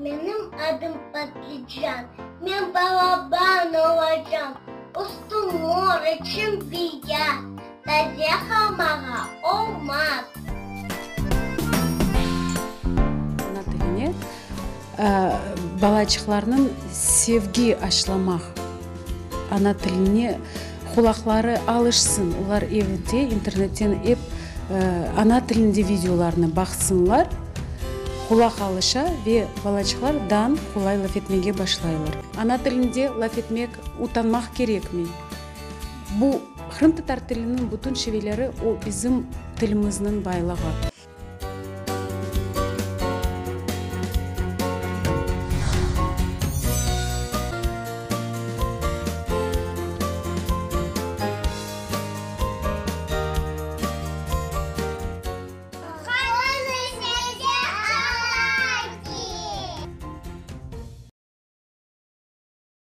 Menim adım Patlıcan, men balaban olacam, Üstüm mor, içim beyaz, taze qalmağa olmaz. Ana tiline balaçıqlarnıñ sevgi aşlamaq, ana tiline qulaqları alışsın, olar evde internetten ep ana tilinde videolarnı baqsınlar, qulaq alışa ve balaçıqlar dan qolay laf etmege başlaylar. Ana tilinde laf etmek utanmaq kerekmey. Bu qırımtatar tiliniñ bütün şiveleri o bizim tilimizniñ baylığı.